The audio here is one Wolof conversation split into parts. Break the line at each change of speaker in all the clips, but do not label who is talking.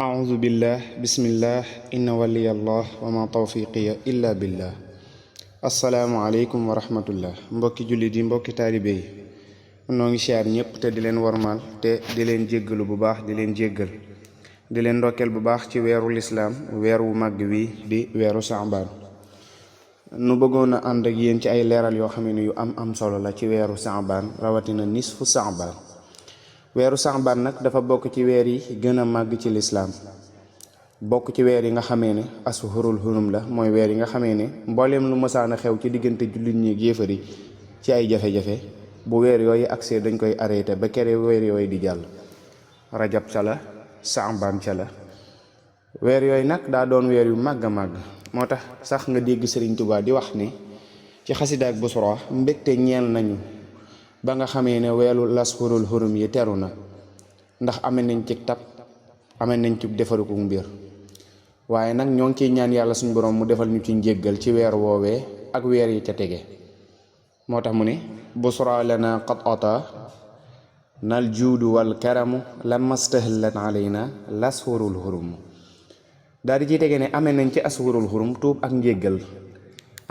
أعوذ بالله بسم الله إن ولي الله وما توفيقي إلا بالله asalaamaaleykum wa rahmatullah mbokki jullit yi mbokki taalibe yi noo ngi siyaar ñëpp te di leen warmaal te di leen jéggalu bu baax di leen jéggal di leen ndokkeel bu baax ci weeru lislaam weer wu màgg wi di weeru saabaan nu bëggoon a ànd ak yéen ci ay leeral yoo xam ne yu am solo la ci weeru saabaan rawatina nisfu saabaan weeru saabaan nag dafa bokk ci weer yi gën a màgg ci lislaam bokk ci weer yi nga xamee ne ashurul hurum la mooy weer yi nga xamee ne mbooleem lu mësaan a xew ci diggante jullit ñi ak yéefar yi ci ay jafe-jafe bu weer yooyu agsee dañ koy arrêté ba kere weer yooyu di jàll rajab ca la saabaan ca la weer yooyu nag daa doon weer yu màgg a màgg moo tax sax nga dégg Sëriñ Tuubaa di wax ne ci xasida ak Busra mbégte ñeel nañu ba nga xamee ne weelu lashurul hurum yi teru na ndax amee nañ ci tab amee nañ ci defaruku mbir waaye nag ñoo ngi ciy ñaan yàlla suñu borom mu defal ñu ci njéggal ci weer woowee ak weer yi ca tege moo tax mu ne busra lana qad ata nal juudu wal karamu lamma stahlat alayna lashurul hurum daal di ciy tege ne amee nañ ci ashurul hurum tuub ak njéggal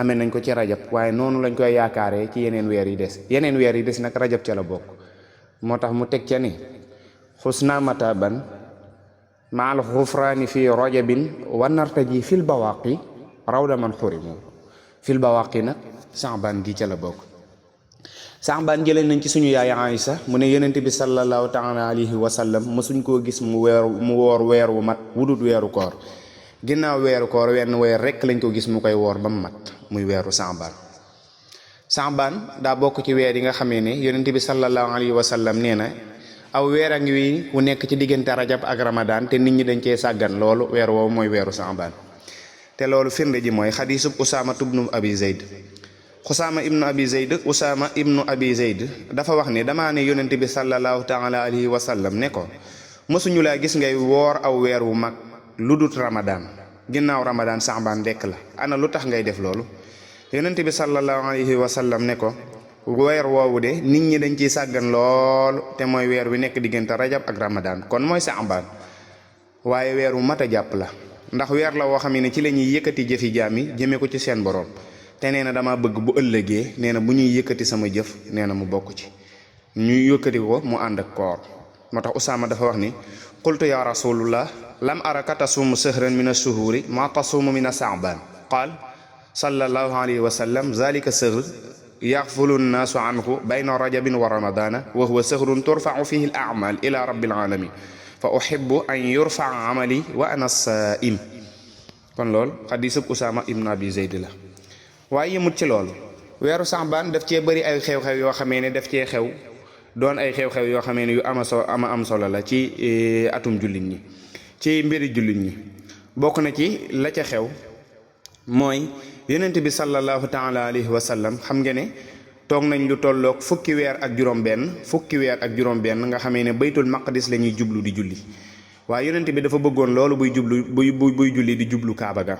amee nañ ko ci rajab waaye noonu lañ koy yaakaaree ci yeneen weer yi des nag rajab ca la bokk moo tax mu teg ca ni xusna mataban maal xufraani fi rajabin wanartaji fil bawaqi rawda man xurimu fil bawaqi nag saabaan gi ca la bokk saabaan jëlee nañ ci suñu yaay Aïsa mu ne yonent bi sallallahu taala alayhi wa sallam mësuñ koo gis mu woor weer wu mat wudut weeru koor ginnaaw weeru koor wenn weer rekk lañ ko gis mu koy woor ba mu mat muy weeru saabaan daa bokk ci weer yi nga xamee ne yonent bi sallallahu alayhi wa sallam nee na aw weer a ngi wi wu nekk ci diggante rajab ak ramadaan te nit ñi dañ cee sàggan loolu weer woowu mooy weeru saabaan te loolu firnde ji mooy xadiisub usaama ibnu abi zayd dafa wax ne damaa ne yonent bi sallallahu taala alayhi wa sallam ne ko mësuñu laa gis ngay woor aw weer wu mag lu dut ramadaan ginnaaw ramadaan saabaan dekk la ana lu tax ngay def loolu yonent bi sallallahu alayhi wa sallam ne ko weer woowu de nit ñi dañ ciy sàggan lool te mooy weer wi nekk diggante rajab ak ramadaan kon mooy saabaan waaye weer wu mat a jàpp la ndax weer la woo xam ne ci la ñuy yëkkati jëfi jaam yi jëmee ko ci seen borom te nee na dama bëgg bu ëllëgee nee na bu ñuy yëkkati sama jëf nee na mu bokk ci ñuy yëkkati ko mu ànd ak koor moo tax Usaama dafa wax ni qultu ya rasulullah lam araka tasuumu sahran min ashuhuri ma tasuumu min saabaan qaal sallallahu alayhi wa sallam zalika sahr yaxfulu nnaasu anhu bayna rajabin wa ramadana wa huwa sahrun turfau fihi al amal ila rabbil alamin fa uhibbu an yurfaa amali wa ana saim kon lool xadiisub Usaama ibn Abi Zayd la waaye yëmut ci loolu weeru saabaan daf cee bëri ay xew-xew yoo xamee ne daf cee xew doon ay xew-xew yoo xamee ne yu am solo la ci atum jullit ñi ci mbiri jullit ñi bokk na ci la ca xew mooy yonent bi sallallahu taala alayhi wa sallam xam nga ne toog nañ lu tolloog fukki weer ak juróom benn nga xamee ne baytul maqdis la ñuy jublu di julli waaye yonent bi dafa bëggoon loolu buy julli di jublu kaaba ga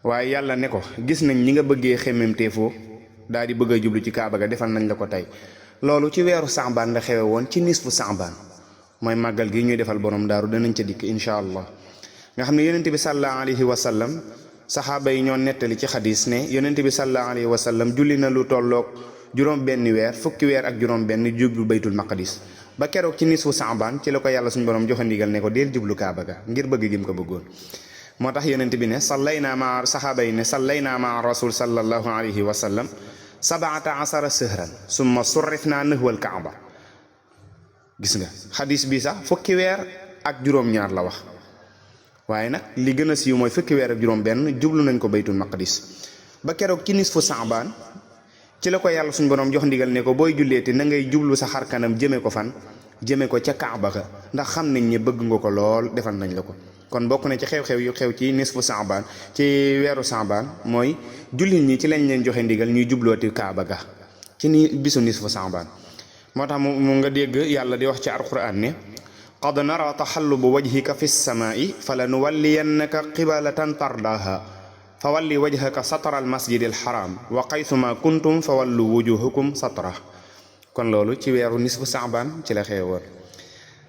waaye yàlla ne ko gis nañ ñi nga bëggee xemmemteefoo daal di bëgg a jublu ci kaaba ga defal nañ la ko tey loolu ci weeru saabaan la xewe woon ci nisfu saabaan mooy màggal gi ñuy defal borom daaru danañ ca dikk incha allah nga xam ne yonent bi sallallahu alayhi wa sallam saxaaba yi ñoo nettali ci xadis ne yonent bi sallallahu alayhi wa sallam julli na lu tolloog fukki weer ak juróom benn jublu baytul maqdis ba keroog ci nisfu saabaan ci la ko yàlla suñu borom joxe ndigal ne ko deel jublu kaaba ga ngir bëgg gi mu ko bëggoon moo tax yonent bi ne saxaaba yi ne sallayna ma rasul sallallahu alayhi wa sallam 17 sahran summa surrifna nahwal kaaba gis nga xadis bi sax fukki weer ak juróom-ñaar la wax waaye nag li gën a siiw mooy fukki weer ak juróom benn jublu nañ ko baytul maqdis ba keroog ci nisfu saabaan ci la ko yàlla suñu borom jox ndigal ne ko booy julleeti na ngay jublu sa xar kanam jëme ko ca kaaba ga ndax xam nañ ne bëgg nga ko lool defal nañ la ko kon bokk na ci xew-xew yu xew ci nisfu saabaan ci weeru saabaan mooy jullit ñi ci lañ leen joxe ndigal ñuy jublooti kaaba ga ci ni bisu nisfu saabaan moo tax mu nga dégg yàlla di wax ci alquran ne qad nara taxallubu wajhika fi samaai fala nuwalliyannaka qibalatan tardaha fa walli wajhaka satra al masjid al haram wa qaythuma kuntum fa wallu wujuhakum satra kon loolu ci weeru nisfu saabaan ci la xewoon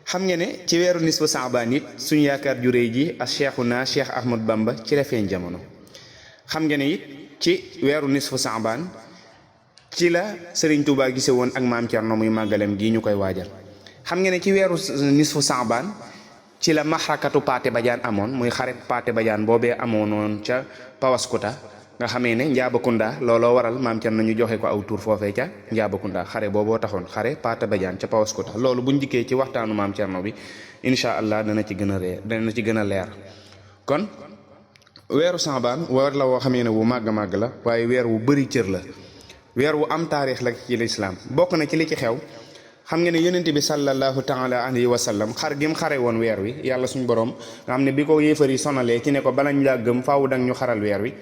xam nga ne ci weeru nisfu saabaan it suñu yaakaar ju réy ji ak Cheikhuna Cheikh Ahmad Bamba ci la feeñ jamono. xam nga ne it ci weeru nisfu saabaan ci la Serigne Touba gise woon ak maam Thierno muy màggalem gii ñu koy waajal. xam nga ne ci weeru nisfu saabaan ci la maxrakatu Paate Badiane amoon muy xare Paate Badiane boobee amoonoon ca Pawaskuta nga xamee ne Njaabakunda looloo waral maam Thierno ñu joxe ko aw tur foofee ca Njaabakunda xare booboo taxoon xare Paate Badiane ca Pawaskuta loolu buñ dikkee ci waxtaanu maam Thierno bi incha allah dana ci gën a leer kon weeru saabaan weer la woo xamee ne wu màgg la waaye weer wu bëri cër la weer wu am taarix la ci lislaam bokk na ci li ci xew. xam nga ne yonent bi sallallahu taala alayhi wa sallam xar gi mu xare woon weer wi yàlla suñu borom nga xam ne bi ko yéefar yi sonalee ci ne ko balañ laa gëm faaw dang ñu xaral weer wi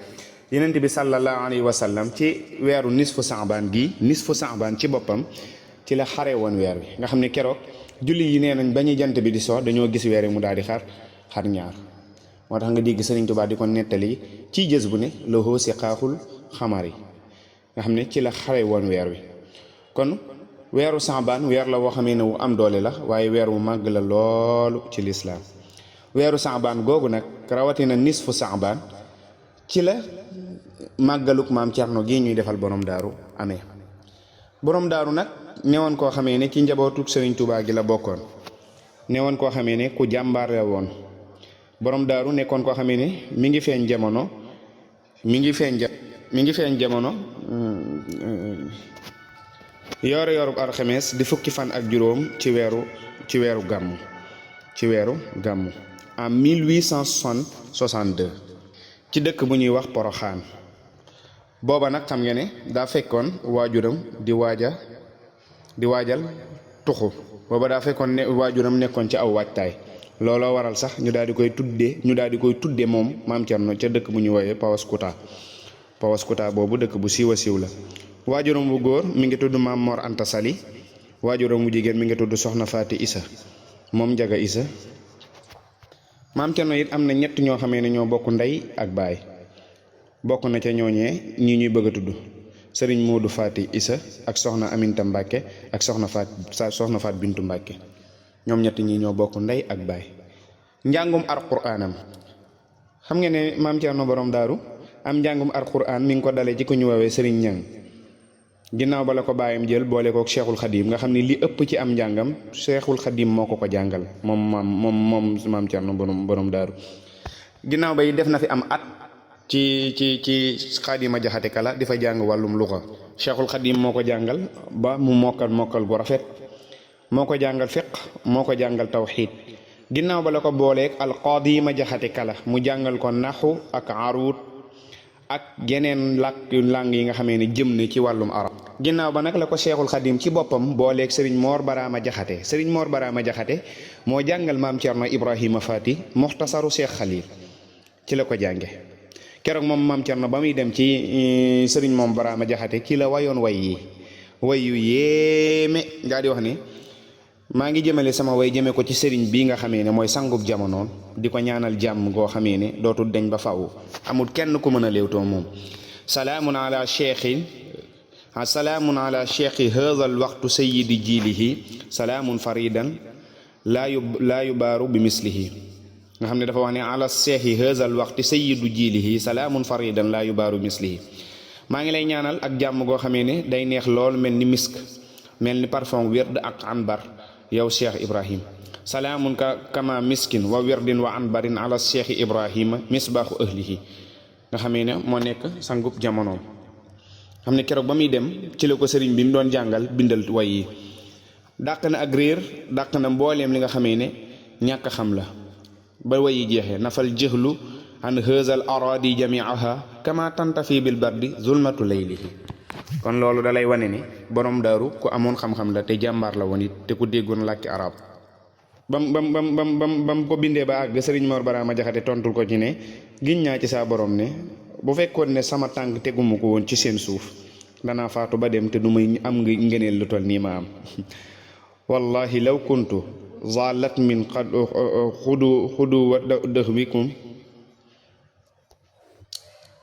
yonent bi sallallahu alayhi wa sallam ci weeru nisfu saabaan ci boppam ci la xare woon weer wi nga xam ne keroog julli yi nee nañ ba ñu jant bi di so dañoo gis weer wi mu daal di xar ñaar moo tax nga dégg Sëriñ Tuubaa di ko nettali ci jës bu ne lahu siqaaxul xamar yi nga xam ne ci la xare woon weer wi kon weeru saabaan weer la woo xamee ne wu am doole la waaye weer wu màgg la loolu ci lislaam weeru saabaan googu nag rawatina nisfu saabaan ci la màggaluk maam Thierno gii ñuy defal borom daaru amee borom daaru nag newoon koo xamee ne ci njabootuk Sëriñ Tuubaa gi la bokkoon newoon koo xamee ne ku jàmbaar la woon borom daaru nekkoon koo xamee ne mi ngi feeñ jamono yoorub alxames di fukki fan ak juróom ci weeru gàmmu en 1862 ci dëkk bu ñuy wax Poroxaan booba nag xam nga ne daa fekkoon waajuram di waajal tuxu booba daa fekkoon ne waajuram nekkoon ci aw waajtaay looloo waral sax ñu daal di koy tudde moom maam Thierno ca dëkk bu ñuy woowee Pawaskuta boobu dëkk bu siiw a siiw la waajuram bu góor mi ngi tudd Maam Mor Anta Sali waajuram bu jigéen mi ngi tudd Soxna Faati Isa moom Njaga Isa maam Thierno it am na ñett ñoo xamee ne ñoo bokk ndey ak baay bokk na ca ñooñee ñi ñuy bëgg a tudd sëriñ Moodu Faati Isa ak soxna Aminta Mbàkke ak soxna Faat Bintu Mbàkke ñoom ñett ñi ñoo bokk ndey ak baay njàngum alquraanam xam nga ne maam Thierno borom daaru am njàngum alquraan mi ngi ko dalee ci ku ñu woowee sëriñ Ñang ginnaaw ba la ko bàyyam jël boole kook Cheikhul Khadim nga xam ne li ëpp ci am njàngam Cheikhul Khadim moo ko jàngal moom maam Thierno borom daaru ginnaaw ba yi def na fi am at ci Xaadima Jaxate Kala di fa jàng wàllum luxa Cheikhul Khadim moo ko jàngal ba mu mokkal gu rafet moo ko jàngal fiq moo ko jàngal tawxiid ginnaaw ba la ko booleeg Alxaadima Jaxate Kala mu jàngal ko naxu ak aruut ak yeneen làng yi nga xamee ne jëm ne ci wàllum arab ginnaaw ba nag la ko Cheikhul Khadim ci boppam booleeg Serigne Mor Barama Jaxate moo jàngal maam Thierno Ibrahima Fati muxtasaru Cheikh Khalil ci la ko jànge keroog moom maam Thierno ba muy dem ci Serigne moom Barama Jaxate ci la wayoon way yu yéeme ngaa di wax ni maa ngi jëmale sama way jëme ko ci sëriñ bii nga xamee ne mooy sangub jamonoon di ko ñaanal jàmm goo xamee ne dootul deñ ba faw amul kenn ku mën a léewtoo moom salaamun ala cheikhi hadha al waqtu sayyidi jiilihi salaamun faridan laa yubaaru bi mislihi nga xam ne dafa wax ne ala cheikhi hadha al waqtu sayyidu jiilihi salaamun faridan laa yubaaru mislihi maa ngi lay ñaanal ak jàmm goo xamee ne day neex lool mel ni misk mel ni parfum wird ak anbar yow Cheikh Ibrahim salaamun kama miskin wa wirdin wa anbarin ala Cheikh Ibrahima misbaaxu ahlihi nga xamee ne moo nekk sangub jamonoom xam ne keroog ba muy dem ci la ko sëriñ bi mu doon jàngal bindal way yi dàq na ak réer dàq na mbooleem li nga xamee ne ñàkk xam la ba way yi jeexee nafal jëxlu an hëzal aradi jamiaha kama tantafi bil bardi zulmatu laylihi kon loolu da lay wane ni borom daaru ku amoon xam-xam la te jàmbaar la woon it te ku déggoon làkki arab bam ko bindee ba àgg sëriñ Mor Barama Jaxate tontul ko ci ne giñ naa ci saa borom ne bu fekkoon ne sama tànk teguma ko woon ci seen suuf danaa faatu ba dem te du may am nga ngëneel lu toll nii ma am wallahi law kuntu zalat min xudu wa dëxwikum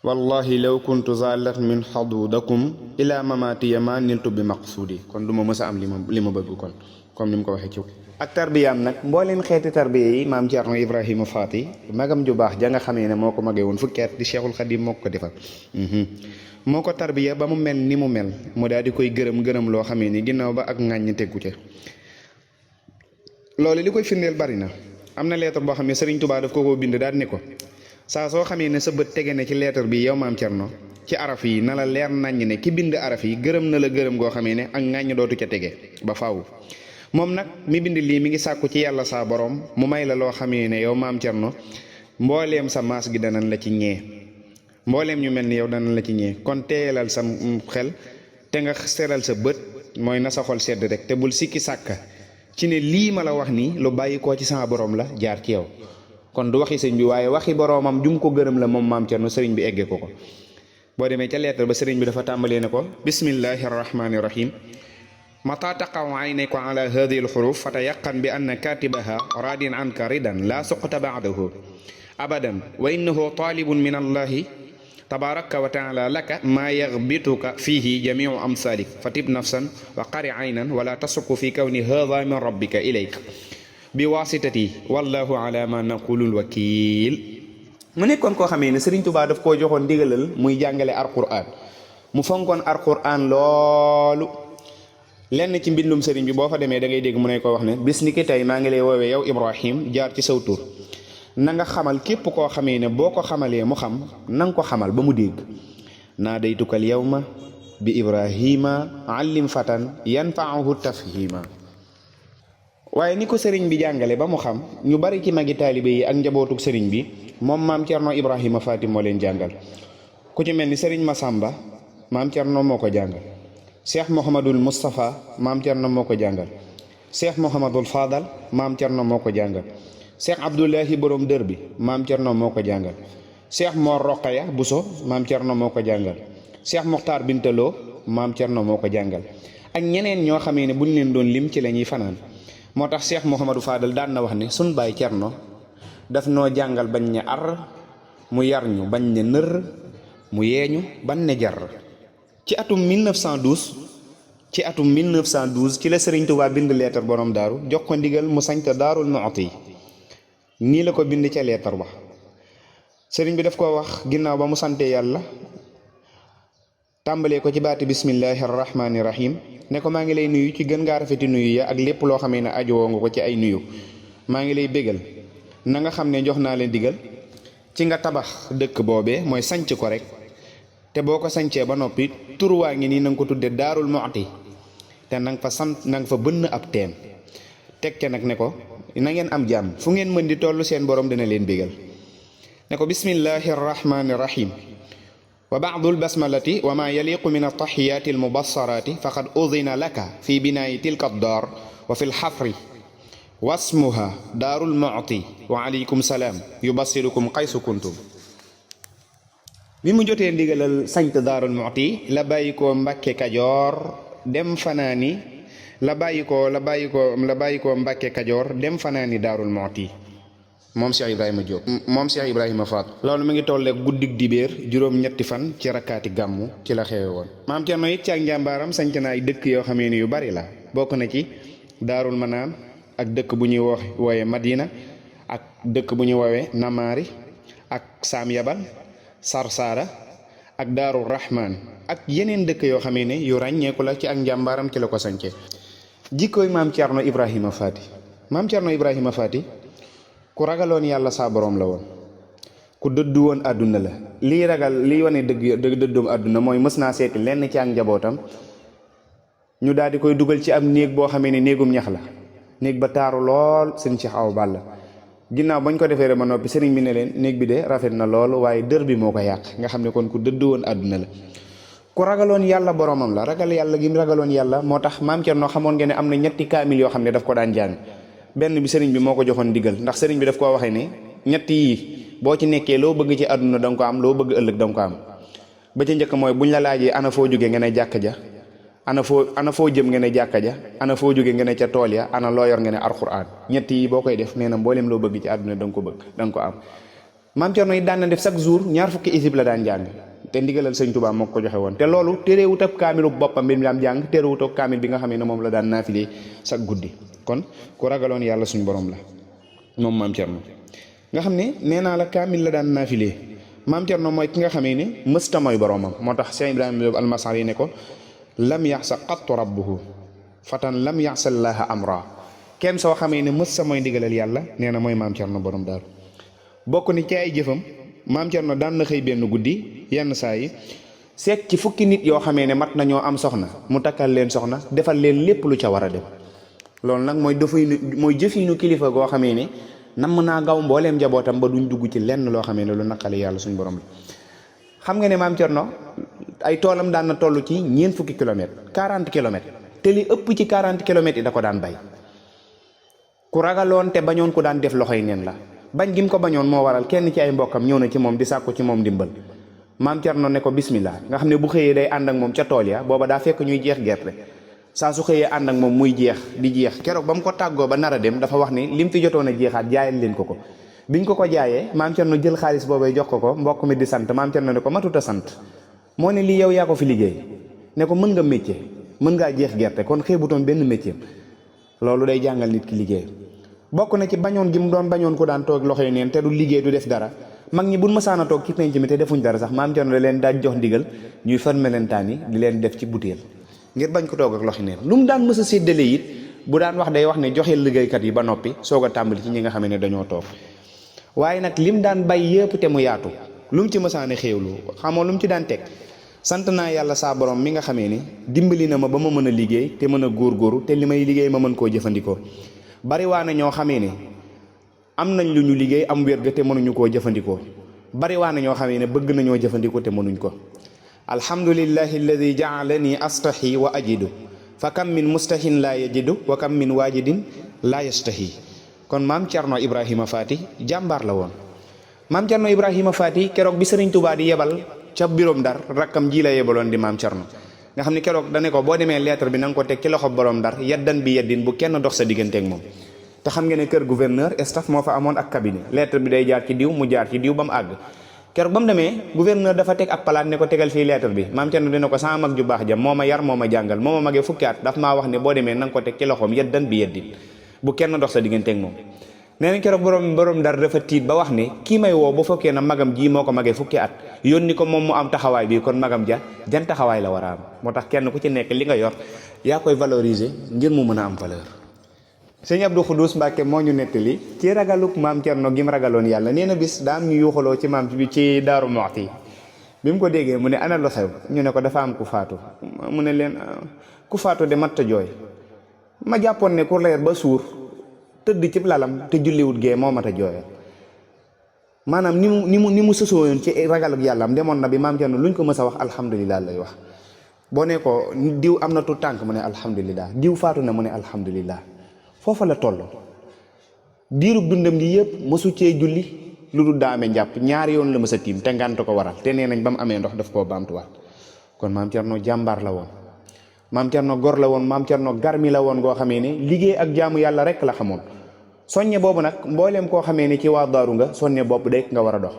wallahi law kuntu zalat min xadudakum ila mamatiya ma niltu bi maqsudi kon du ma mës a am li ma bëgg kon comme ni mu ko waxee ci ak tarbiyaam nag mbooleem xeeti tarbiya yi maam Cerno Ibrahima Faati magam ju baax ja nga xamee ne moo ko magee woon fukki at di Cheikhul Khadim moo ko defal moo ko tarbiya ba mu mel ni mu mel mu daal di koy gërëm loo xamee ni ginnaaw ba ak ŋàññ tegu ca loolu li koy firndeel bari na. am na lettre boo xam ne Serigne Touba daf ko bind daal ne ko saa soo xamee ne sa bët tege ne ci lettre bi yow maam Cerno ci araf yi na la leer naññ ne ki bind araf yi gërëm na la gërëm goo xamee ne ak ŋàññ dootu ca tege ba faaw. moom nag mi bind lii mi ngi sàkku ci yàlla saa borom mu may la loo xamee ne yow maam Cerno mbooleem sa maas gi danañ la ci ñee mbooleem ñu mel ni yow danañ la ci ñee kon teeyalal sa xel te nga seral sa bët mooy na sa xol sedd rek te bul sikki sàkka ci ne lii ma la wax nii lu bàyyi koo ci sama borom la jaar ci yow kon du waxi sëñ bi waaye waxi boromam jum ko gërëm la moom maam Cerno sëriñ bi eggee ko boo demee ca lettre ba sëriñ bi dafa tàmbalee ne ko bismillahi rahmani rahim mata taqaw aynayka ala hadihi alxuruf fatayaqan bi anna katibaha radin anka ridan la suqta ba'dahu abadan wa innahu talibun min allahi tabaraka wa taala laka ma yaghbituka fihi jamiu amsalik fatib nafsan wa qari aynan wala tasukku fi kawni hadha min rabbika ilayka bi wasitati wallahu ala ma naqulul wakil. mu nekkoon koo xamee ne Serigne Touba daf koo joxoon ndigalal muy jàngale alquran mu fonkoon alquran loolu lenn ci mbindum sëriñ bi boo fa demee da ngay dégg mu ne ko wax ne bis ni ki tey maa ngi lay woowee yow Ibrahim jaar ci saw tur na nga xamal képp koo xamee ne boo ko xamalee mu xam na nga ko xamal ba mu dégg naa daytukal yawma bi Ibrahima allim fatan yanfa'uhu tafhima. waaye ni ko sëriñ bi jàngale ba mu xam ñu bari ci magi taalibe yi ak njabootug sëriñ bi moom maam Cerno Ibrahima Faati moo leen jàngal ku ci mel ni sëriñ Masamba maam Cerno moo ko jàngal cheikh Mouhamadul Moustapha maam Cerno moo ko jàngal cheikh Mouhamadul Fadal maam Cerno moo ko jàngal cheikh Abdoulahi borom dër bi maam Cerno moo ko jàngal cheikh Mor Roqaya Buso maam Cerno moo ko jàngal cheikh Mokhtar Bintaloo maam Cerno moo ko jàngal ak ñeneen ñoo xamee ne buñ leen doon lim ci la ñuy fanaan. moo tax cheikh Mouhamadou Fadal daan na wax ne sun baay Cerno daf noo jàngal bañ ne ar mu yar ñu bañ ne nër mu yeeñu ban ne jar. ci atum 1912 ci la Serigne Touba bind leetar borom daaru jox ko ndigal mu sañta Daarul Muxti nii la ko bind ca leetar ba Serigne bi daf ko wax ginnaaw ba mu sante yàlla tàmbalee ko ci baati bismillahi rahmani rahim ne ko maa ngi lay nuyu ci gën ngaa rafeti nuyu ya ak lépp loo xamee ne ajowoo nga ko ci ay nuyu maa ngi lay bégal na nga xam ne jox naa leen digal ci nga tabax dëkk boobee mooy sanc ko rek te boo ko sancee ba noppi tur waa ngi nii na nga ko tudde Daarul Muxti te na nga fa sant na nga fa bënn ab teen teg ca nag ne ko na ngeen am jàmm fu ngeen mën di toll seen borom dina leen bégal ne ko bismillahi rahmani rahim wa ba'dul basmalati wa ma yaliqu min at-tahiyyati al-mubassarati faqad udhina laka fi binaa'i tilka ad-dar wa fi al-hafri wasmuha Daarul Muxti wa alaykum salaam yubassirukum qaysu kuntum. bi mu jotee ndigalal sant Daarul Muxti la bàyyi ko Mbàkke Kajoor dem fanaani la bàyyi ko Mbàkke Kajoor dem fanaani Daarul Muxti moom Cheikh Ibrahima Diop moom Cheikh Ibrahima Faat loolu mu ngi tollee guddig dibéer juróom-ñetti fan ci rakkaati gàmmu ci la xewe woon. maam Cerno it ci ak njàmbaaram sanc na ay dëkk yoo xamee ni yu bari la bokk na ci Daarul Manaan ak dëkk bu ñuy woowe Madina ak dëkk bu ñuy woowee Namaari ak Saam Yabal Sarsara ak Daaru Rahman ak yeneen dëkk yoo xamee ne yu ràññeeku la ci ak njàmbaaram ci la ko sañce jikkooy maam Cerno Ibrahima Faati maam Cerno Ibrahima Faati ku ragaloon yàlla saa boroom la woon ku dëddu woon àdduna la liy wane dëddoom àdduna mooy mës naa seeti lenn ci ak njabootam ñu daal di koy dugal ci am néeg boo xamee ne néegum ñax la néeg ba taaru lool sëñ Cheikh Awa Balla ginnaaw bañ ko defee rek ba noppi sëriñ bi ne leen néeg bi de rafet na lool waaye dër bi moo ko yàq nga xam ne kon ku dëdd woon àdduna la ku ragaloon yàlla boromam la ragal yàlla gi mu ragaloon yàlla moo tax maam Cerno xamoon nga ne am na ñetti kaamil yoo xam ne daf ko daan jàng benn bi sëriñ bi moo ko joxoon digal ndax sëriñ bi daf koo waxee ne ñett yi boo ci nekkee loo bëgg ci àdduna danga ko am loo bëgg ëllëg danga ko am ba ca njëkk mooy buñ la laajee ana foo jógee nga ne jàkka ja ana foo jëm nga ne jàkka ja ana foo jógee nga ne ca tool ya ana loo yor nga ne alxuraan ñett yi boo koy def nee na mboolem loo bëgg ci àdduna danga ko bëgg danga ko am maam Cerno yi daan na def chaque jour ñaar fukki isib la daan jàng te ndigalal sëñ Tuubaa moo ko joxe woon te loolu terewut ak kaamilu boppam bi mu daan jàng terewut ak kaamil bi nga xamee ne moom la daan naafile sa guddi kon ku ragaloon yàlla suñ borom la moom maam Cerno nga xam ne nee naa la kaamil la daan naafile maam Cerno mooy ki nga xamee ne mësta mooy boromam moo tax Cheikh Ibrahima Diop almasar yi ne ko lam yaxsa qattu rabbuhu fatan lam yaxsallaha amra kenn soo xamee ne mësta mooy ndigalal yàlla nee na mooy maam Cerno borom daaru bokk ni ci ay jëfam maam Cerno daan na xëy benn guddi yenn saa yi seet ci fukki nit yoo xamee ne mat nañoo am soxna mu takkal leen soxna defal leen lépp lu ca war a dem loolu nag mooy jëfinu kilifa goo xamee ne nam naa gaw mbooleem njabootam ba duñ dugg ci lenn loo xamee ne lu naqale yàlla suñ borom la xam nga ne maam Cerno ay toolam daan na toll ci ñeent fukki kilomètres 40 kilomètres te li ëpp ci 40 kilomètres yi da ko daan bay ku ragaloon te bañoon ku daan def loxoy neen la bañ gi mu ko bañoon moo waral kenn ci ay mbokkam ñëw na ci moom di sàkku ci moom ndimbal maam Cerno ne ko bismillah nga xam ne bu xëyee day ànd ak moom ca tool ya booba daa fekk ñuy jeex gerte saa su xëyee ànd ak moom muy jeex di jeex keroog ba mu ko tàggoo ba nar a dem dafa wax ni lim fi jotoon a jeexaat jaayal leen ko biñ ko jaayee maam Cerno jël xaalis boobay jox ko mbokk mi di sant maam Cerno ne ko matuta sant moo ne lii yow yaa ko fi liggéey ne ko mën nga métier mën ngaa jeex gerte kon xeebutoon benn métier loolu day jàngal nit ki liggéey bokk na ci bañoon gi mu doon bañoon ku daan toog loxoy neen te du liggéey du def dara mag ñi buñ mësaan a toog ci penc mi te defuñ dara sax maam Cerno da leen daaj jox ndigal ñuy fan melentaan yi di leen def ci butéel ngir bañ ko toog ak loxi neen lu mu daan mës a séddale it bu daan wax day wax ne joxeel liggéeykat yi ba noppi soog a tàmbali ci ñi nga xam ne dañoo toog waaye nag lim daan bay yëpp te mu yaatu lu mu ci mësaane xéewlu xamoo lu mu ci daan teg sant naa yàlla saa borom mi nga xamee ni dimbali na ma ba ma mën a liggéey te mën a góorgóoru te li may liggéey ma mën koo jëfandikoo bari waa na ñoo xamee ne am nañ lu ñu liggéey am wér ga te mënuñu koo jëfandikoo bari waa na ñoo xamee ne bëgg nañoo jëfandikoo te mënuñ ko alhamdulillahi alladi jaalani astahi wa ajidu fa kam min mustahin laa yajidu wa kam min waajidin laa yastahi kon maam Cerno Ibrahima Faati jàmbaar la woon maam Cerno Ibrahima Faati keroog bi Sëriñ Tuubaa di yebal ca biroom Ndar rakkam ji la yebaloon di maam Cerno nga xam ne keroog dane ko boo demee lettre bi na nga ko teg ci loxo borom Ndar yaddan bi yeddin bu kenn dox sa digganteeg moom te xam nga ne kër gouverneur staff moo fa amoon ak cabinet lettre bi day jaar ci diw mu jaar ci diw ba mu àgg keroog ba mu demee gouverneur dafa teg ab palaat ne ko tegal fii lettre bi maam Cerno dina ko sama mag ju baax ja moo ma yar moo ma jàngal moo ma magee fukki at daf maa wax ne boo demee na nga ko teg ci loxoom yaddan bi yeddin bu kenn dox sa digganteeg moom nee na keroog borom Ndar dafa tiit ba wax ne kii may woo bu fekkee na magam ji moo ko magee fukki at yónni ko moom mu am taxawaay bi kon magam ja jan taxawaay la war a am moo tax kenn ku ci nekk li nga yor yaa koy valoriser ngir mu mën a am valeur. sëñ Abdou Khoudous Mbacke moo ñu nettali ci ragaluk maam Cerno gi mu ragaloon yàlla nee na bis daa am ñu yuuxaloo ci maam bi ci Daaru Muxti bi mu ko déggee mu ne ana lu xew ñu ne ko dafa am ku faatu mu ne leen ku faatu de mat ta jooy ma jàppoon ne ku leer ba suur tëdd ci lalam te julliwut gee moo mat a jooyal maanaam ni mu sësoo yoon ci ragal ak yàlla am demoon na bi maam Cerno luñ ko mës a wax alhamdulilah lay wax boo ne ko diw am na tu tànk mu ne alhamdulilah diw faatu na mu ne alhamdulilah foofa la toll diirub dundam gi yëpp mësu cee julli lu dul daa amee njàpp ñaari yoon la mës a tiim te ngànt ko waral te nee nañ ba mu amee ndox daf koo baamtuwaat kon maam Cerno jàmbaar la woon maam Cerno gor la woon maam Cerno garmi la woon goo xamee ne liggéey ak jaamu yàlla rek la xamoon soññe boobu nag mbooleem koo xamee ne ci waa daaru nga soññe bopp de nga war a dox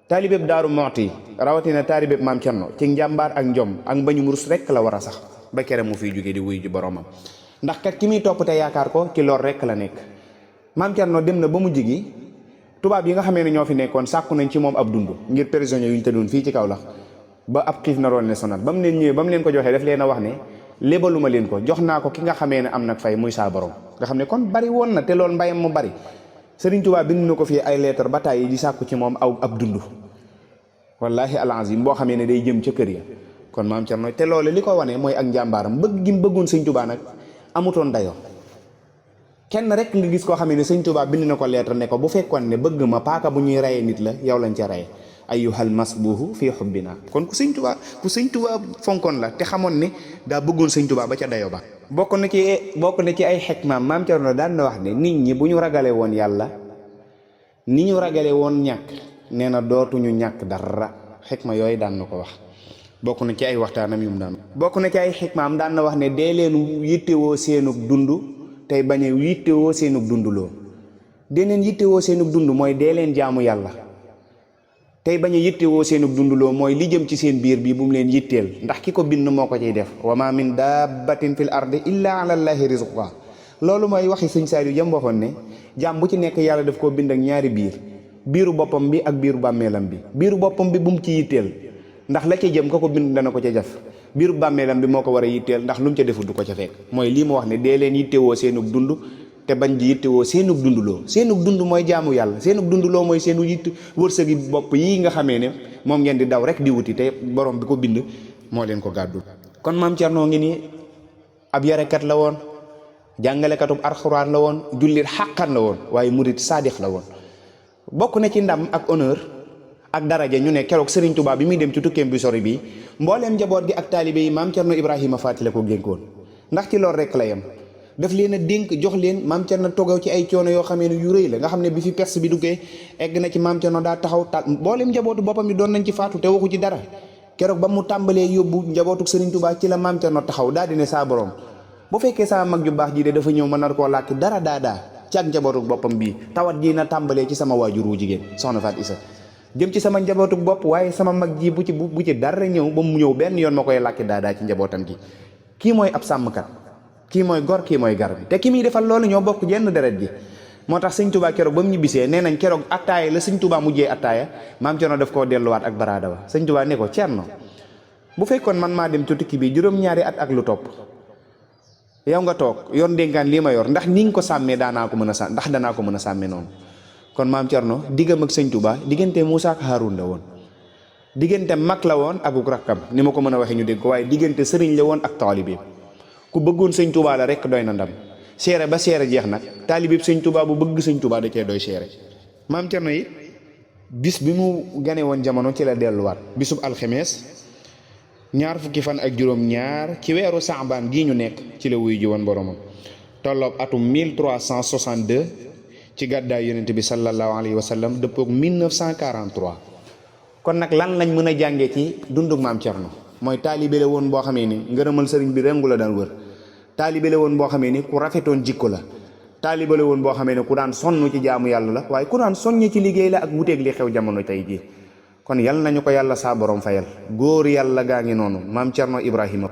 taalibeb Daaru Muxti rawatina taalibeb maam Cerno ci njàmbaar ak njom ak mbañum rus rek la war a sax ba kere mu fiy jóge di wuy ji boromam ndax kat ki muy topp te yaakaar ko ci lor rek la nekk maam Cerno dem na ba mu jigi tubaab yi nga xamee ne ñoo fi nekkoon sàkku nañ ci moom ab dund ngir prisonnier yu ñu tëddoon fii ci Kaolack ba ab xiif naroon ne sonal ba mu leen ñëwee ba mu leen ko joxee daf leen a wax ne lébaluma leen ko jox naa ko ki nga xamee ne am nag fay muy saa borom nga xam ne kon bari woon na te loolu mbayam mu bari Sëriñ Tuubaa bind na ko fii ay lettre ba tàyyi di sàkku ci moom ab dund wallahi alazim boo xamee ne day jëm ca kër ya kon maam Cerno te loolu li ko wane mooy ak njàmbaaram bëgg gi mu bëggoon Sëriñ Tuubaa nag amutoon dayoo kenn rek nga gis koo xamee ne Sëriñ Tuubaa bind na ko lettre ne ko bu fekkoon ne bëgg ma paaka bu ñuy reyee nit la yow lañ ca reye ayyuhal masbuhu fii xubbina kon ku Sëriñ Tuubaa fonkoon la te xamoon ne daa bëggoon Sëriñ Tuubaa ba ca dayo ba bokk na ci ay xikmaam maam Cerno daan na wax ne nit ñi bu ñu ragale woon yàlla ni ñu ragale woon ñàkk nee na dootuñu ñàkk dara xikma yooyu daan na ko wax bokk na ci ay waxtaanam yu mu daan bokk na ci ay xikmaam daan na wax ne dee leen yittewoo seenug dund tey bañ a yittewoo seenug dund loo dee leen yittewoo seenug dund mooy dee leen jaamu yàlla tey bañ a yittewoo seenub dunduloo mooy li jëm ci seen biir bi bu mu leen yitteel ndax ki ko bind moo ko ciy def wa ma min dabbatin fil ardi illa ala llahi rizquha loolu mooy waxi sëñ Saaliw jëm waxoon ne jaam bu ci nekk yàlla daf koo bind ak ñaari biiru boppam bi ak biiru bàmmeelam bi biiru boppam bi bu mu ci yitteel ndax la ca jëm ka ko bind dana ko ca def biiru bàmmeelam bi moo ko war a yitteel ndax lu mu ca defut du ko ca fekk mooy lii mu wax ne dee leen yittewoo seenub dund te bañ di yittewoo seenub dunduloo seenub dund mooy jaamu yàlla seenub dunduloo mooy seenu yitt wërsëgi bopp yii nga xamee ne moom ngeen di daw rek di wuti te borom bi ko bind moo leen ko gàddul kon maam Cerno ngi nii ab yarekat la woon jàngalekatub alxuraan la woon jullit xàqan la woon waaye murit saadix la woon bokk na ci ndam ak honneur ak daraja ñu ne keroog Serigne Touba bi muy dem ci tukkeem bi sori bi mbooleem njaboot gi ak taalibe yi maam Cerno Ibrahima Faati la ko dénkoon ndax ci loolu rek la yem daf leen a dénk jox leen maam Cerno togaw ci ay coono yoo xamee ne yu rëy la nga xam ne bi fi pers bi duggee egg na ci maam Cerno daa taxaw mbooleem njabootu boppam yi doon nañ ci faatu te waxu ci dara keroog ba mu tàmbalee yóbbu njabootu Serigne Touba ci la maam Cerno taxaw daal di ne saa borom bu fekkee sama mag ju baax ji de dafa ñëw ma nar koo làkk dara ci ak njabootu boppam bii tawat ji na tàmbalee ci sama waajur wu jigéen soxna Faat Isa jëm ci sama njabootu bopp waaye sama mag ji bu ci dara ñëw ba mu ñëw benn yoon ma koy làkki daadaa ci njabootam gi kii mooy ab sàmmkat kii mooy gor kii mooy gar bi te ki muy defal loolu ñoo bokk jenn deret ji moo tax sëñ Touba keroog ba mu ñibbisee nee nañ keroog attaaya la sëñ Touba mujjee attaaya maam Cerno daf koo delluwaat ak baraada wa sëñ Touba ne ko Cerno bu fekkoon man maa dem ci tukki bi juróom-ñaari at ak lu topp yow nga toog yor ndénkaan lii ma yor ndax ni nga ko sàmmee danaa ko mën a sàmmee noonu kon maam Cerno diggam ak sëñ Touba diggante Muusaa ak Haaruun la woon diggante mag la woon ak rakkam ni ma ko mën a waxee ñu dégg ko waaye diggante sëriñ la woon ak taalibe ku bëggoon sëñ Touba la rek doy na ndam seere ba seere jeex nag taalibe sëñ Touba bu bëgg sëñ Touba da cee doy seere maam Cerno yi bis bi mu gane woon jamono ci la delluwaat bisub alxemees ñaar fukki fan ak juróom-ñaar ci weeru saabaan gii ñu nekk ci la wuyu ji woon boromam tolloog atum 1362 ci gàddaay yonent bi sallallahu alayhi wa sallam dëppoog 1943 kon nag lan lañ mën a jàngee ci dundug maam Cerno mooy taalibe la woon boo xamee ni ngërëmal sëriñ bi rengu la daan wër taalibe la woon boo xamee ni ku rafetoon jikko la taalibe la woon boo xamee ni ku daan sonn ci jaamu yàlla la waaye ku daan soññe ci liggéey la ak wuteeg li xew jamono tey jii kon yal nañu ko yàlla saa borom fayal góor yàlla gaa ngi noonu maam Cerno Ibrahima